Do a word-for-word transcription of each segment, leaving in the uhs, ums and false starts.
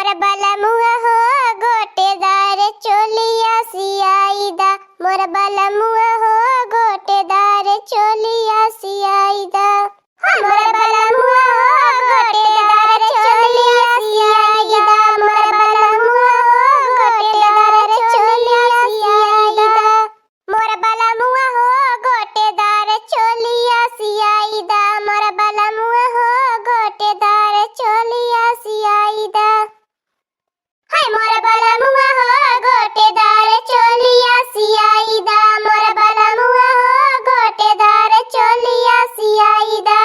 बलमुआ हो गोटेदार चोलिया सियाई दा, मोर बलमुआ हो गोटेदार चोलिया सियाई दा। मोर बलमुआ हो गोटेदार चोलिया सियाई दा, मोर बलमुआ हो गोटेदार चोलिया सियाई दा। मोर बलमुआ हो गोटेदार चोलिया सियाई दा, मोर बलमुआ हो गोटेदार चोलिया सियाई दा। हाय मोर बलमुआ हो गोटेदार चोलिया सियाई दा, मोर बलमुआ हो गोटेदार चोलिया सियाई दा।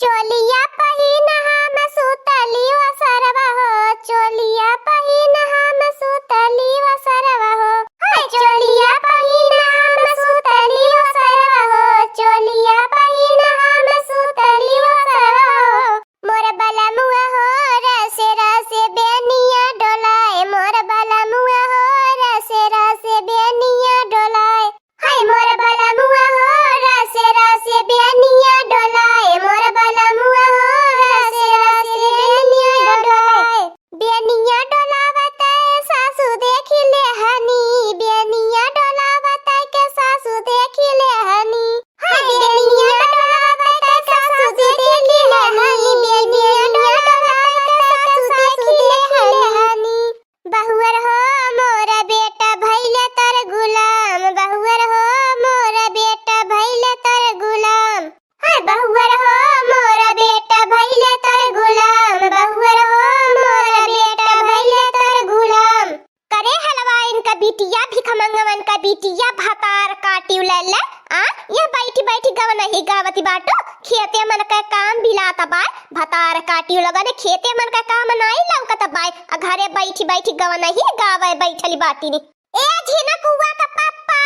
चोलिया पहिन हम सुतली ओ सरवा हो, चोलिया पहिन हम सुतली ओ सरवा हो। हाय चोलिया पहिन हम सुतली ओ सरवा हो, चोलिया पहिन हम सुतली ओ सरवा हो। मोर बलमुआ हो रसे रसे बेनिया डोलाए, मोर बलमुआ हो रसे रसे बेनिया डोलाए। हाय मोर बलमुआ हो रसे रसे बेनिया डोलाए, मोर बलमुआ हो रसे रसे बेनिया डोलाए। बेनिया डोलावत सासू देखि लेहनी, बेनिया डोलावत के सासू देखि लेहनी। हाय बेनिया डोलावत के सासू देखि लेहनी, बेनिया डोलावत के सासू देखि लेहनी। बहुअर हो मोर बेटा भइले तोर गुलाम, बहुअर हो मोर बेटा भइले तोर गुलाम। हाय बहुअर हो मोर बेटा भइले तोर गुलाम, बहुअर हो मोर बेटा भइले तोर गुलाम। करे हलवाइन का बिटिया, भिखमंगवन का बिटिया, भतार काटिउ लैले, आ, यह बैठी बैठी गवनही गावति बाटू, खेते मन के काम बिलात बाय, भतार काटिउ लोगन, खेते मन के काम नाई लौकत बाय, आ घरे बैठी बैठी गवनही गावे बैठली बाटिनी। ए झिनकुआ का पप्पा,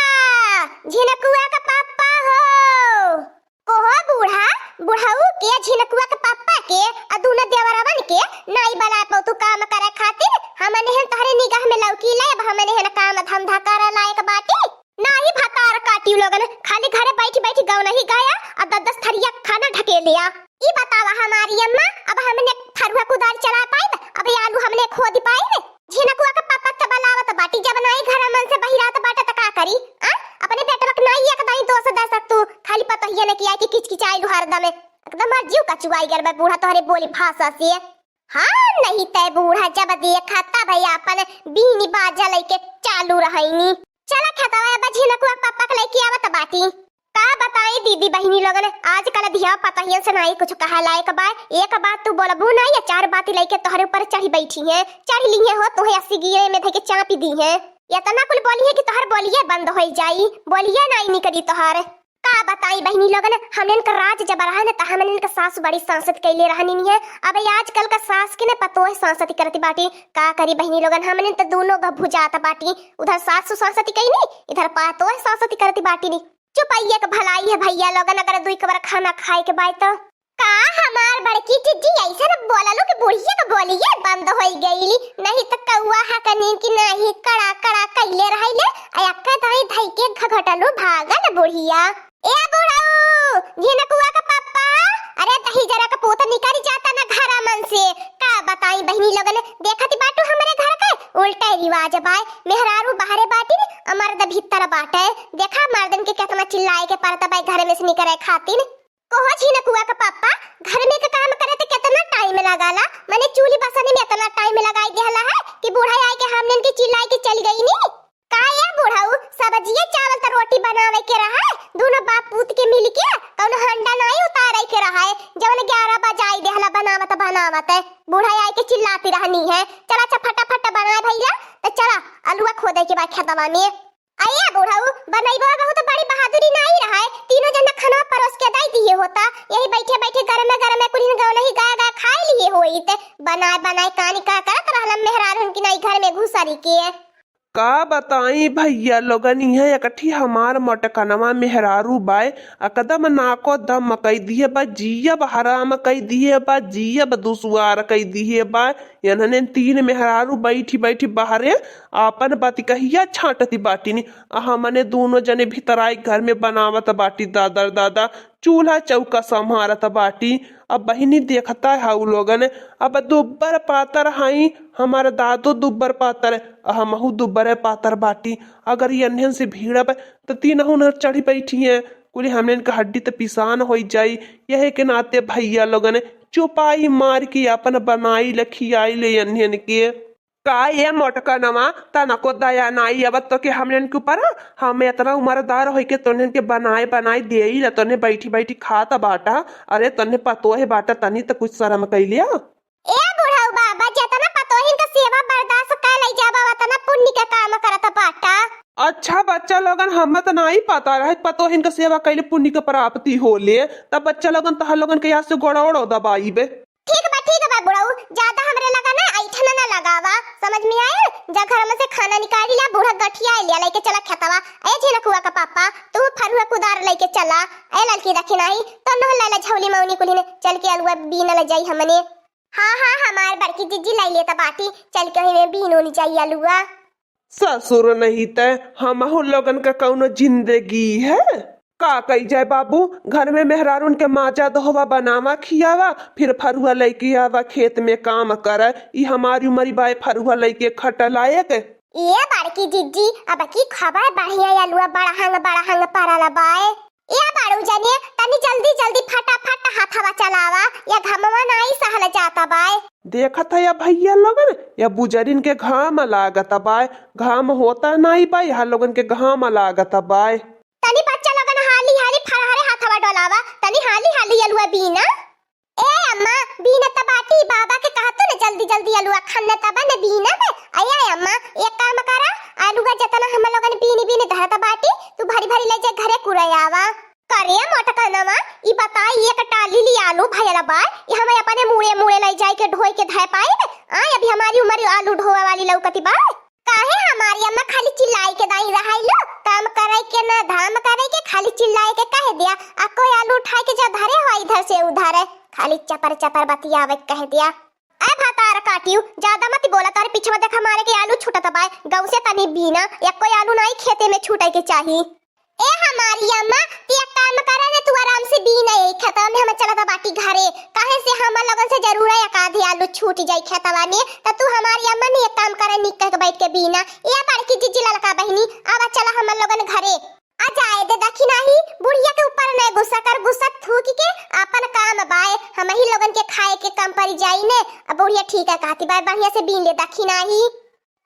झिनकुआ का पप्पा हो। कोहो बूढ़ा, बुढ़ऊ के, झिनकुआ के पप्पा के, आ दूनो देवरवन के नाई बलाए पौतू काम करे खातिर। हमन एहन तोहरे निगाह में लौकीले, अब हमन एहन काम धंधा करे लायक बाटी। नाही भतार काटिउ लोगन, खाली घरे बैठी बैठी गवनही गाया, आ दस दस थरिया खाना ढकेलिया। ई बतावा हमारी अम्मा, अब हमने फरुहा कुदाल चला पाइब? अब आलू हमने खोद पाइब? झिनकुआ के पापा त बलावत बाटी, जब नाई घर मन से बहिरात बाटे त का करी? आ? अपने बेटवा के नाई एक दाई दोष दे सकतू, खाली पतोहिया ने किया कि किचकिचाइलू हरदम। एकदम हमार जीव कचुआई गल बा बूढ़ा तोहरे बोली भाषा से। हाँ, नहीं तय बूढ़ा जब देखा तब अपन बीनी बाजा लइके चालू रहइनी। चला खेतवा अब झिनकुआ के पापा के लइके आवत बाटी। का बताई दीदी बहिनी लोगन, आजकल धिया पतहियन से नाई कुछ कहा लायक बा। एक बात तू बोलबू ना, ये चार बाती लइके तोहरे ऊपर चढ़ी बैठी हैं, चढ़ ली हैं हो, तुहे अस्सी गिरे में धके चापी दी हैं। इतना कुल बोली है कि तोहर बोलिए बंद होई जाई, बोलिए नाई निकली तोहर। का बताई बहिनी लोगन, हमन का राज जब रहा न त हमन का सास बड़ी सांसत कैले रहनी है। अब आजकल का सास के न पतोह सांसत करती बाटी। का करी बहिनी लोगन, हमन त दोनों गभू जात बाटी, उधर सास सांसत कैनी, इधर पतोह सांसत करती बाटी नी। चुपइया के भलाई है भइया लोगन, अगर दुई कबर खाना खाए के बाय तो। का हमार बड़की जिज्जी ऐसन बोललू कि बुढ़िया के बोलिए बंद होई गईली, नहीं त कौआ हकनीन की नाही कड़ा कड़ा कइले रहइले, आ अक्का दाई धई के घघटलू भागल बुढ़िया। ए बुढ़ऊ, झिनकुआ के पप्पा, अरे दही जरा के पूत निकल जाता ना घरा मन से। का बताई बहिनी लोगन, देखत बाटू हमरे घर के उल्टा रिवाज बाय, मेहरारू बाहरे बाटी, आ मर्द भीतर बाटे। देखा मर्दन के केतना चिल्लाए के पड़त बाय घर में से निकरे खातिर। कहो झिनकुआ के पापा, घर में के काम करे त केतना टाइम लगाला, मने चूल्ही बसने में एतना टाइम लगाई देहला है कि बूढ़ा आए के हमनन के चिल्लाई के चल गई नी। का ए बुढ़ऊ, सब्जिए चावल त रोटी बनावे के रहा है, दोनों बाप पूत के मिल के कौनो हंडा नाई उतारे के रहा है, जवन ग्यारह बजाई देहला बनावत बनावत है, बूढ़ा आए के चिल्लाती रहनी है। चला अच्छा फटाफट बनाए भैया, त चला अलुआ खोदे के बा खेतवा में। अये बुढ़ऊ, बनइबो बहुत बड़ी बहादुरी नाई रहा है, तीनों जना खाना परोस के दई दिए होता, यही बैठे बैठे गरमे गरमे कुलिन गौनही गाय गाय खाए लिए होइत। बनाए बनाए कानी का करत रहलम मेहरारू की नाई घर में घुसरी के। का बताई भैया लोगन, इहाँ एकठी हमार मोटकनवा मेहरारू बाय, एकदम नाको दम कई दिए बा, जियब हराम कई दिए बा, जियब दुसुआर कई दिए बा। इन्हने तीन मेहरारू बैठी बैठी बाहरे आपन बतिकहिया छाटती बाटिन। आ हमने दोनों जने भीतर आई घर में बनावत बाटी। दादा रे दादा, चूल्हा चौका सम्हारत बाटी। अब बहिनी देखता है उ लोगन, अब दुब्बर पातर हई, हमार दादो दुब्बर पातर, आ हमहू दुब्बर पातर बाटी। अगर यन्हन से भिड़ब त तीनहू न चढ़ी बैठी हैं। कुली हमने इनका हड्डी त पिसान होइ जाई। यही के नाते भैया लोगन चुपाई मार के अपन बनाई ले खियाई ले यन्हन के। का ये मोटकनवा, तनको दया नाई आवत तोके हमनन के ऊपर? हम एतना उमरदार होइके तोहनन के बनाए बनाए देई ला, तोहने बैठी बैठी खात बाटा। अरे तोहने पतोहे बाटा, तनी त कुछ शरम कइलिया। ए बुढ़ऊ बाबा, जेतना पतोहिन के सेवा बर्दाश्त कर लई जाबा, ओतना पुण्य के काम करत बाटा। अच्छा बच्चा लोगन, हमें त नाई पता रहे पतोहिन के सेवा कइले पुण्य के प्राप्ति होले। तब बच्चा लोगन तहर लोगन के याद से गोड़ो ओड़ो दबाइबे। ठीक बा, ठीक बा बुढ़ऊ, ज्यादा हमरे लगा ना ऐठन ना लगावा, समझ में आयल? जा घर में से खाना निकाली ला, बूढ़ा गठिया लिया, लइके चला खेतवा। ए झिनकुआ का पापा, तू फरुआ कुदार लइके चला। ए ललकी दखिनाही, तो नोह लैला झौली मौनी कुलिन चल के अलुआ बीनल जाई हमने। हाँ, हाँ, हमार बड़की जिज्जी लई लेत बाटी, चल के ओहिमे बीन उन जाई अलुआ। ससुर नहीं तै हमहू लोगन का कौनो जिंदगी है? का कई जाए बाबू, घर में मेहरारून के माजा दोहवा, बनावा खियावा, फिर फरुआ लइके आवा खेत में काम कर। ई हमारी उमरी बाय फरुआ लइके खट लायक। ए बड़की जिज्जी, अब की खबर बढ़िया अलुआ बड़हंग बड़हंग परल बाय। ए बड़ू जने, तनी जल्दी जल्दी फटाफट हाथवा चलावा, या घमवा नाई सहल जाता बाय। देखत है या भैया लोगन, या बुजरिन के घाम लागत बाय, घाम होता नाई बाय, यहाँ लोगन के घाम लागत बाय। तनी बच्चा लोगन हाली हाली फरहरे हाथवा डोलावा, तनी हाली हाली अलुआ बीना। ए अम्मा, बीनत बाटी, बाबा के कहतू न जल्दी जल्दी अलुआ खन्नत बा न बीनब। अये अम्मा, एक काम करा, अलुआ जतना हम लोगन बीन बीन धरत बाटी, तू भरी भरी ले जा घरे कुरयावा। करे मोटकनवा, ई बताई एक टाली ली आलू भयल बा, ई हम अपने मुड़े मुड़े ले जाए के ढोए के धय पाइब? आय अभी हमारी उमर आलू ढोए वाली लौकती बा। काहे हमारी अम्मा खाली चिल्लाई के दाई रहाइलो? काम करे के ना धाम करे के, खाली चिल्लाई के कह दिया। आ कोई आलू उठाए के जा धरे हो इधर से उधर, खाली चपर चपर बतियावे के कह दिया। ए भतार काटियो, ज्यादा मत बोला, तारे पीछे देखा मारे के आलू छूटत बाय। गाँव से तनी बीना, या कोई आलू नाई खेते में छूटे के चाही। ए हमारी अम्मा, तू एक काम करे ने, तू आराम से बीना, यही खेतवा में हम चलत बाटी घरे, काहे से हमर लोगन से जरूर एक आधी आलू छूट जाई खेतवा में, त तू हमारी अम्मा ने एक काम करे, निक कह के बैठ के बीना। ए बड़की जिज्जी ललका बहिनी, अब चला हमर लोगन घरे। आ जाए दे दखिनाही, बुढ़िया के ऊपर न गुस्सा कर, गुस्सा थूक के आपन काम बाय, हम ही लोगन के खाए के कम पड़ी जाई ने। अब बुढ़िया ठीक है कहती बाय, बढ़िया से बीन ले दखिनाही।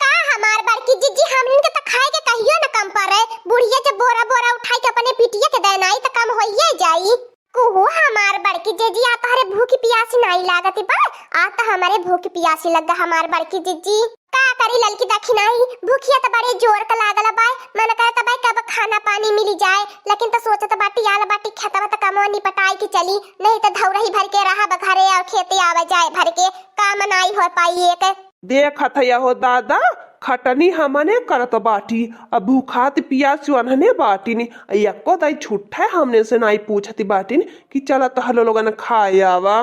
का हमार बड़की जिज्जी, हमनी के त खाए के कहियो न कम पड़े। बुढ़िया जब बोरा बोरा उठाई के अपने बिटिया के देनाई त कम होइए जाई। कुहू हमार बड़की जिज्जी, आ तोहरे भूख पियासी नाई लागत बा? आ त हमरे भूख पियासी लग हमार बड़की जिज्जी। का करी ललकी दखिनाही, भूखिया त बड़े जोर क लागल बाय। मन करत बाय कब खाना पानी मिली जाए, लेकिन त सोचत बाटी आल बाटी खेतवा त कमवा निपटाई के चली, नहीं त धौरही भर के रहब घरे और खेते आवे जाए भर के, काम नाई हो पाई एक। देखत है हो दादा, खटनी हमने करत बाटी, अब भूखात पियास वन्हने बाटिन, एको दाई छुट्ठे हमने से नाई पूछत बाटिन कि चला तहलो लोगन खाए आवा।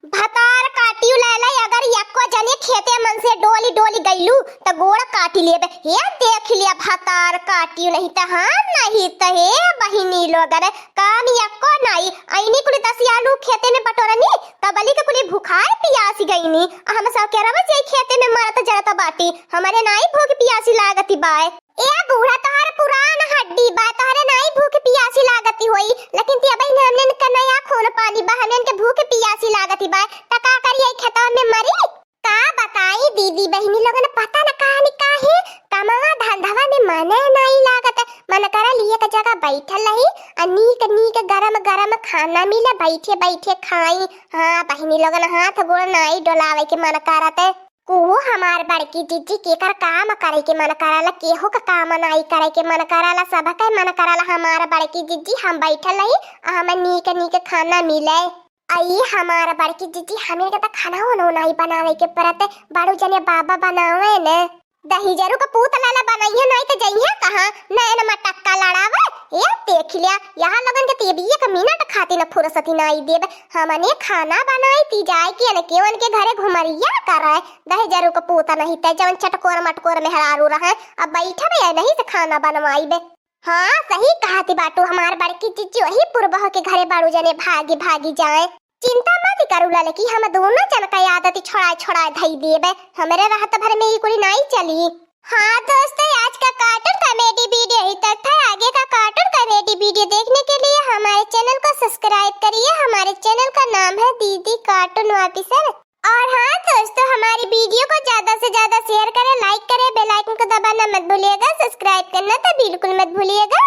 भतार काटियो लैला, अगर एको जने खेते मन से डोली डोली गइलू त गोड़ काटी लेबे। हे देख लिया भतार काटियो, नहीं त हाँ, नहीं त हे बहिनी लोगन काम एको नाई। ऐनी कुली दसियालू खेते में बटोरनी, तबली के कुली भुखाए पियासी गईनी। आ हम सब के रवा जाई खेते में मरत जरत बाटी, हमरे नाई भूख पियासी लागती बाय। ए बूढ़ा, तोहर पुरान हड्डी बा, तोहरे नाई भूख पियासी लागती होई, लेकिन ते अबहिन हमने के नया खून पानी बा, हमने के भूख पियासी लागती बा, त का करी, आई खेतवा में मरी? का बताई दीदी बहिनी लोगन, पता न कहानी काहे कमवा धंधवा में मने नाई लागत। मन करल एक जगह बैठल रही, आ नीक नीक गरम गरम खाना मिले, बैठे बैठे खाई। हाँ बहिनी लोगन, हाथ गोड़ नाई डोलावे के मन करत। कुहू हमार बड़की जिज्जी, केकर काम करे के मन करल, केहू का काम नाई करे के मन करल, सबके मन करल हमार बड़की जिज्जी हम बैठल रही, आ हमें नीक नीक खाना मिले। आई हमार बड़की जिज्जी, हमें के त खाना उना नाई बनावे के परत, बड़ू जने बाबा बनावे न। दहिजरू का पूत लाला बनइहे नाई त जइहे कहाँ, नैन मटक्का लड़ावे। ए देख लिया, यहाँ लोगन के तेबिये का मिनट खातिर न फुर्सती नाई देब। हमने खाना बनाई ती जाए के अनके उनके घरे घुमरिया करे। दहिजरू का पूत नहीं ते जवन चटकोर मटकोर मेहरारू रहे, अब बैठबे या नहीं से खाना बनवाइबे। हाँ, सही कहती बाटू, हमार बड़की जीजी वही पुरबह के घरे बाड़ू जने भागी भागी जाए। चिंता मत करू ललकी, हम दोनों जन का आदत छोड़ाए छोड़ाए धई देबे। हमरे रहत भर में ई कुली नाई चली। हाँ दोस्तों, आज का कार्टून कॉमेडी वीडियो यहीं तक था। आगे का कार्टून कॉमेडी वीडियो देखने के लिए हमारे चैनल को सब्सक्राइब करिए। हमारे चैनल का नाम है दीदी कार्टून ऑफिशियल। और हाँ दोस्तों, हमारी वीडियो को ज्यादा से ज्यादा शेयर करें, लाइक करें, बेल आइकन को दबाना मत भूलिएगा, सब्सक्राइब करना तो बिल्कुल मत भूलिएगा।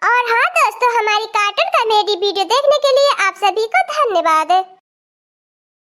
और हाँ दोस्तों, हमारी कार्टून कॉमेडी वीडियो देखने के लिए आप सभी को धन्यवाद।